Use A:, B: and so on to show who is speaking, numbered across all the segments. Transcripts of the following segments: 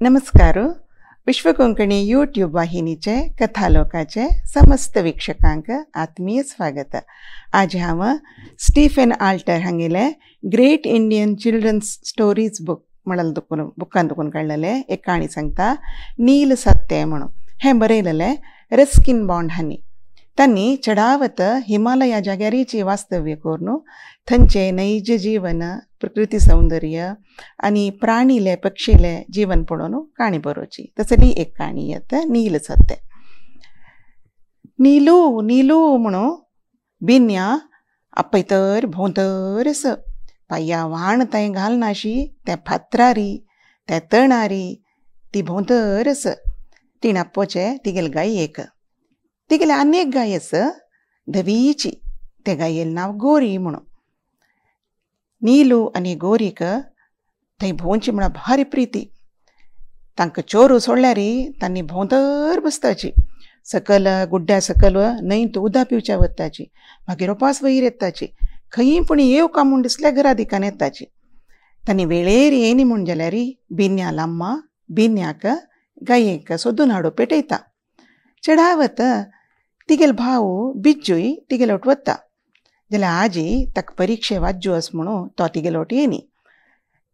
A: नमस्कार. विश्वकोंकणी यूट्यूब वाहिनीचे कथालोकाचे समस्त वीक्षकांक आत्मीय स्वागत. आज हांव स्टीफन आल्टर हांगेले great Indian children's stories book म्हणल दुकून बुकान दुकून काडलेले एक काणी सांगता, नील सत्य म्हणून. हें बरयलेलें रस्किन बॉन्ड हांणी. तांणी चडावत हिमालया जाग्यारीची वास्तव्य करून थंयचें नैज जीवन, प्रकृती सौंदर्य आनी प्राणीले पक्षीले जीवन पळोवन काणी बरोवची. तसली एक काणी येता नील सत्य. नीलू नीलू म्हणून बिन्या आपयतर भोंवतर आस, पांया व्हाण थंय घालनाशी त्या फातरारी त्या तणारी ती भोंवतर आस. तिणें आपोवचें तिगेले गायेक. तिगेले आनी एक गाय आस धवीची, त्या गायेलें नांव गोरी म्हणून. नीलू आनी गोरीक थंय भोंवची म्हणून भारी प्रिती. तांकां चोरू सोडल्यार तांणी भोंवतर बसताची. सकल गुड्ड्या सकल न्हंयत उदक पिवच्या वताची, मागीर उपास वयर येताची. खंय पूण येवं काय म्हूण दिसल्यार घरा दिकान येताची. तांणी वेळेर येयनी म्हूण जाल्यार बिन्या लांबा बिन्याक गायेक सोदून हाडू पेटयता. चडावत तिगेलो भाव बिज्जूय तिगेले वट वता जाल्यार आजी ताका परिक्षे वाज्जू आस म्हणून तो तिगेले वट येयनी.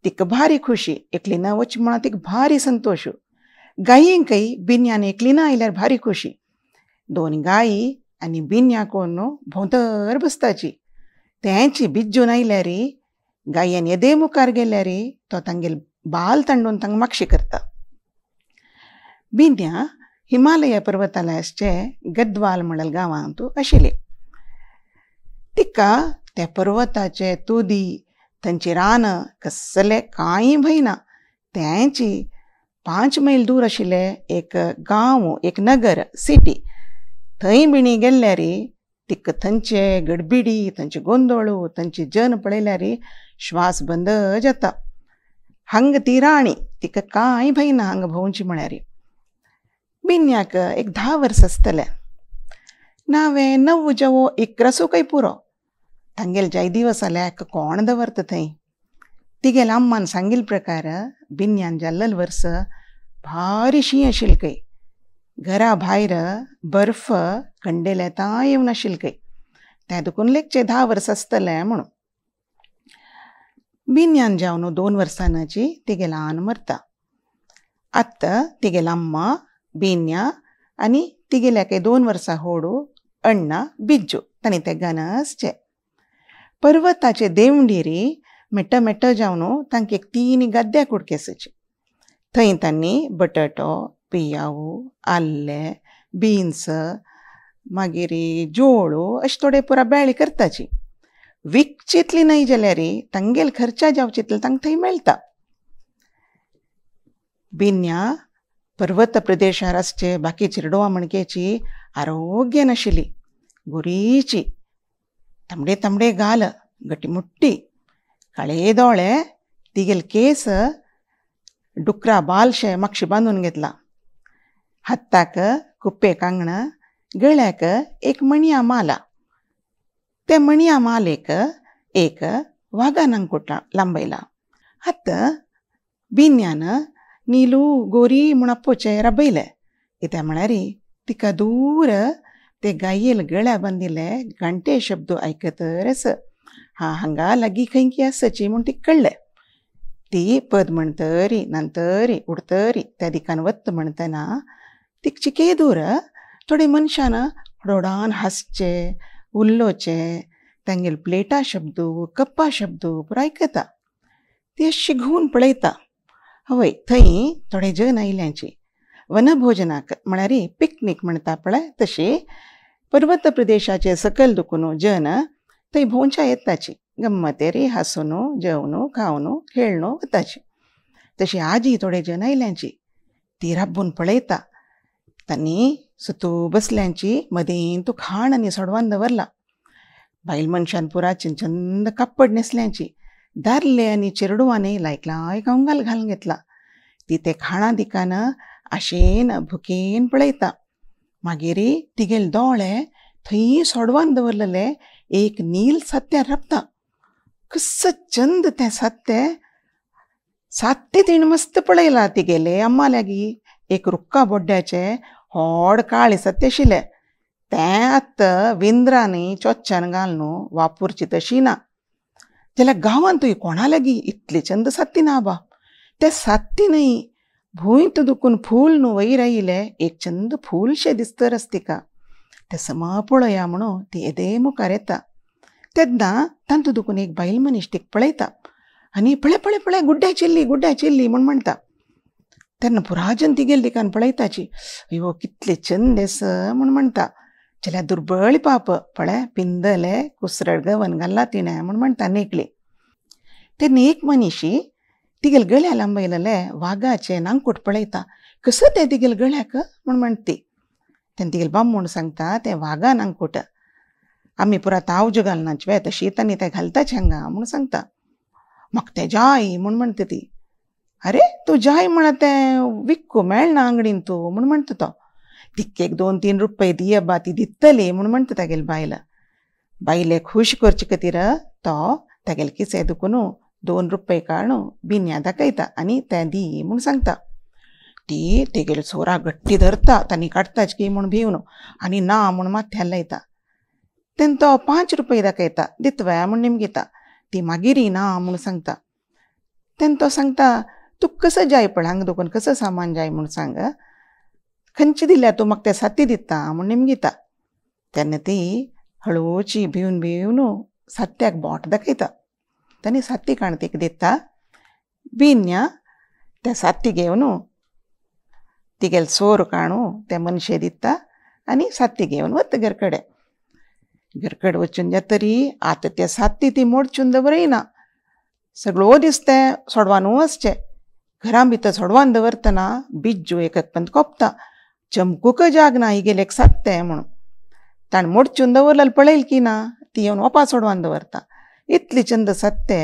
A: तिका भारी खुशी, एकली ना वच म्हणून तिका भारी संतोश. गायेंकय बिन्यान एकली ना आयल्यार भारी खुशी. दोन गायी आनी बिन्या कोन्न भोंवतर बसताची. तेंची बिज्जून आयल्यार गायेन येदे मुखार गेल्यार तो तांगेल बाल तांडून तांकां मागशी करता. बिन्या हिमालया पर्वताला आसचे गद्वाल म्हणल गांवांत आशिल्ली. तिका त्या पर्वताचे तुदी थंयची रानां कसले कांय भंय ना. तेंची 5 मैल दूर आशिल्ले एक गांव, एक नगर, सिटी, थंय बिणी गेल्यार तिका थंयचे गडबिडी, थंयचे गोंदोळू, थंयचे जन पळयल्यार श्वास बंद जाता. हांगा ती राणी, तिका कांय भंय ना हांगा भोंवची म्हळ्यार. बिन्याक एक 10 वर्स आसतलें. नावें 9 जवो 11 पुरो. तांगेले जाय दिवस आल्याक कोण दवरता थंय. तिगेले अम्मान सांगिल्ले प्रकार बिन्यान जाल्लें वर्स भारी शीं आशिल्लें खंय. घरा भायर बर्फ कंडेले तां येवन आशिल्लें खंय. तें दुकून लेगचें 10 वर्स आसतलें म्हणून. बिन्यान जावन 2 वर्सांची तिगेले आन मरता. आतां तिगेले अम्मा बिन्या आनी तिगेल्याकय 2 वर्सां होडू अण्णा बिज्जू तांणी तेगान आसचें. पर्वताचे देवंडीरी मेट्ट मेट्ट जावन तांकां एक 3 गद्द्या कुडके आसाची. थंय तांणी बटाटो, पियाव, आल्ले, बिन्स, मागीर जोळो अशें थोडे पुरा बेळी करताची. विकचेतली न्हय जाल्यार तांगेले खर्चा जावचेतले तांकां थंय मेळटा. बिन्या पर्वत प्रदेशार आसचे बाकी चेरडुवां म्हणकेची आरोग्य नाशिल्ली, गोरीची, तांबडे तांबडे गाल, गटीमुट्टी, काळे दोळे, तिगेले केस डुकरा बालशे मागशी बांदून घेतला. हाताक कुप्पे कांगणां, गळ्याक एक मणया माला. त्या मणया मालेक एक वागान अंकुट लांबयला. आतां बिन्यान नीलू गोरी म्हूण आपोवचें राबयलें. कित्याक म्हळ्यार तिका दूर ते गायेल गळ्या बांदिल्ले घांटे शब्द आयकतर आस. हा हांगा लागीं खंय की आसची म्हूण तिका कळ्ळें. ती पद म्हणतरी नंतरी उडतरी त्या दिकान वत म्हणटना तिका चिके दूर थोडे मनशान व्हडव्हडान हांसचे, उलोवचें, तांगेले प्लेटा शब्द, कप्पा शब्द पुरो आयकता. ती अशी घुंवून पळयता. हय थंय थोडे जन आयल्यांची वनभोजनाक म्हळ्यार पिकनीक म्हणटा पळय तशी पर्वत प्रदेशाचे सकयल दुकून जन थंय भोंवच्या येताची. गम्मतेरी हांसून जेवन खावन खेळण वताची. तशी आजी थोडे जन आयल्यांची. ती राबून पळयता. तांणी सुतू बसल्यांची मदीं तूं खाण आनी सोडवान दवरला. बायल मनशान पुरा चंद कापड न्हेसल्यांची. दादले आनी चेरडुवांनी लायक लायक अंगाल घालून घेतला. ती ते खाणा दिकान आशेन भुकेन पळयता. मागीर तिगेले दोळे थंय सोडवान दवरलेले एक नील सत्यार राबता. कस्स चंद तें सत्य सात्ती तिणें मस्त पळयला तिगेले अम्मा लागीं एक रुक्का बोड्ड्याचें व्हड काळें सत्य आशिल्लें. तें आत्तां विंद्रांनी चोच्च्यान घालून वापरची तशी ना. जाल्यार गांवांतूय कोणा लागीं इतली चंद सात्ती ना बा. ते सात्ती न्हय भूंयत दुखून फूल न्हू वयर आयिल्लें एक चंद फूलशें दिसतर आस तिका. तें सम पळया म्हणून ती येदे मुखार येता. तेन्ना तांतू दुखून एक बायल मनीस तिका पळयता आनी पळय पळय पळय गुड्ड्या चिल्ली गुड्ड्या चिल्ली म्हूण म्हणटा. तेन्ना पुराजन तिगेले दिकान पळयताची, अयो कितले चंद आस म्हूण म्हणटा. जाल्यार दुर्बळ पाप पळय पिंदले कुसरड गवन घाल्ला तिणें म्हूण म्हणटा नेकली. तेन्ना एक मनीशी तिगेले गळ्या लांबयलेले वागाचें नांकूट पळयता, कसो तें तिगेले गळ्याक म्हूण म्हणटा ती. तेन्ना तिगेले बामूण सांगता तें वागा नांकूट आमी पुरा तावज घालनाच वे तशी तांणी तें घालताच हांगा म्हूण सांगता. म्हाका तें जाय म्हूण म्हणटा ती. अरे तूं जाय म्हळ्यार तें विक्कू मेळना आंगडीन तूं म्हूण म्हणटा तो. तिका एक 2-3 रुपये दी अब्बा ती दितली म्हूण म्हणटा तागेले बायल. बायले खूश करचे खातीर तो तागेले किसे दुखून 2 रुपये काडून बिन्या दाखयता आनी तें दी म्हूण सांगता. ती तेगेले सोरा गट्टी धरता तांणी काडटाच की म्हूण भिवन आनी ना म्हूण माथ्यार लायता. तेन्ना तो 5 रुपये दाखयता दितवे म्हूण निमगिता. ती मागीर ना म्हूण सांगता. तेन्ना तो सांगता तुका कसो जाय पळय हांगा दुखून कसो सामान जाय म्हूण सांग, खंयची दिल्या तूं म्हाका तें साती दिता म्हूण निमगिता. तेन्ना ती हळूची भिवन भिवन सात्याक बोट दाखयता. तांणी साती काण तिका दिता. बिन्या त्या साती घेवन तिगेले सोर काणू ते मनशे दिता आनी साती घेवन वता घरकडे. घरकडे वचून जातरी आतां ते साती ती मोडचून दवरना, सगळो दीस तें सोडवान वचचें. घरां भितर सोडवान दवरतना बिज्जू एक पंत कोपता, चमकूक जाग ना हिगेले एक सात्तें म्हणून. ताणें मोडचून दवरलें पळयल की ना ती येवन ओपा सोडवान दवरता. इतली चंद सात्ते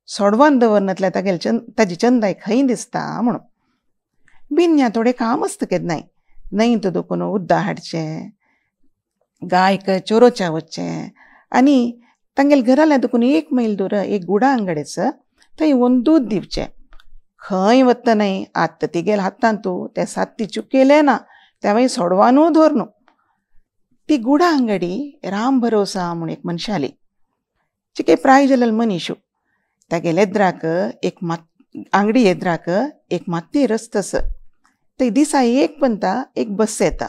A: सोडवान दवरनातल्या तागेले चंद ताजी चंदाय खंय दिसता म्हणून. बिन्या थोडें काम आसता केन्नाय न्हंय तो दुखून उद्दा हाडचें, गायक चोरोच्या वचचें आनी तांगेले घरांतल्या दुखून 1 मैल दूर एक गुडा आंगडेच थंय वचून दूद दिवचें. खंय वता न्हय आतां तिगेले हातांत तूं तें सात्ती चुकयलें ना तें मागीर सोडवानू धर न्हू. ती गुडा आंगडी राम भरोसा म्हूण एक मनशाली चिके प्राय जाल्ले मनीशू. तागेले एद्राक एक आंगडी एद्राक एक माती रस्तो आसा. थंय दिसा एक पंता एक बस येता.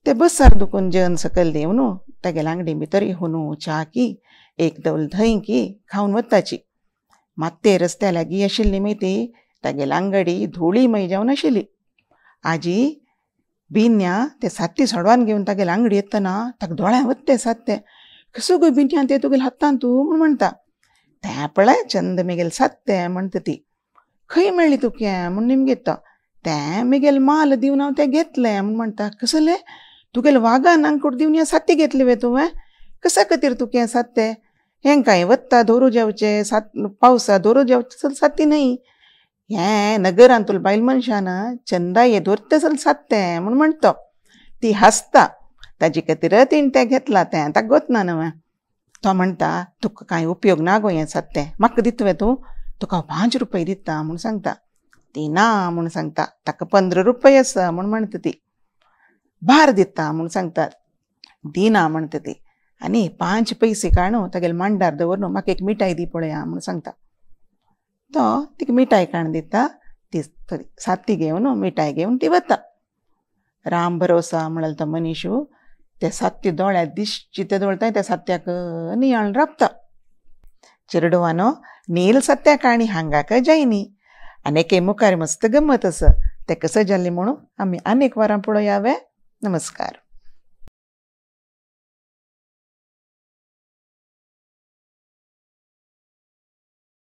A: ते बसार दुखून जेवन सकयल देंवन तागेले आंगडी भितर हुनू च्या की एक दवल धंय की खावन वताची. मात्ते रस्त्या लागीं आशिल्ली मागीर ती तागेली आंगडी धुळी मय जावन आशिल्ली. आजी बिन्या ते सात्ती सोडवान घेवन तागेले आंगडी येतना ताका दोळ्यां वता तें सात्तें. कसो गो बिन्या तें तुगेले हातान तूं म्हूण म्हणटा. तें पळय चंद मेगेले सात्तें म्हणटा ती. खंय मेळ्ळी तुका म्हूण निमगेता. तें मेगेले माल दिवन हांव तें घेतलें म्हूण म्हणटा. कसलें तुगेले वागान आंकूट दिवन हें सात्ती घेतली वे तुवें, कसा खातीर तुका हें सात्तें? हें कांय वत्ता धोरू जेवचें सात पावसा धोरू जेवचें सात्ती न्हय, हें नगरांतूल बायल मनशान चंदाये धरता सल सात्तें म्हूण म्हणटा. ती हांसता ताजे खातीर तिणें तें घेतलां तें ताका गोतना न्हय. तो म्हणटा तुका कांय उपयोग ना गो हें सात्तें, म्हाका दितवे तूं, तुका हांव 5 रुपये दिता म्हूण सांगता. ती ना म्हूण सांगता. ताका 15 रुपये आसा म्हूण म्हणटा ती. भार दिता म्हूण सांगता. दिना म्हणटा ती आनी 5 पयशे काडून तागेले मांडार दवरून म्हाका एक मिठाय दी पळया म्हूण सांगता. तो तिका मिठाय काडून दिता. ती सात्ती घेवन मिठाय घेवन ती वता. राम भरोसा म्हणल्यार तो मनीशू ते सात्ती दोळ्यात दिश्टी ते दोळताय त्या सात्याक नियाळ राबता. चेरडुवानो नील सत्या काणी हांगाक जायनी आनी एके मुखार मस्त गम्मत आसा. तें कसं जालें म्हणून आमी आनीक वारां पळोवया. नमस्कार.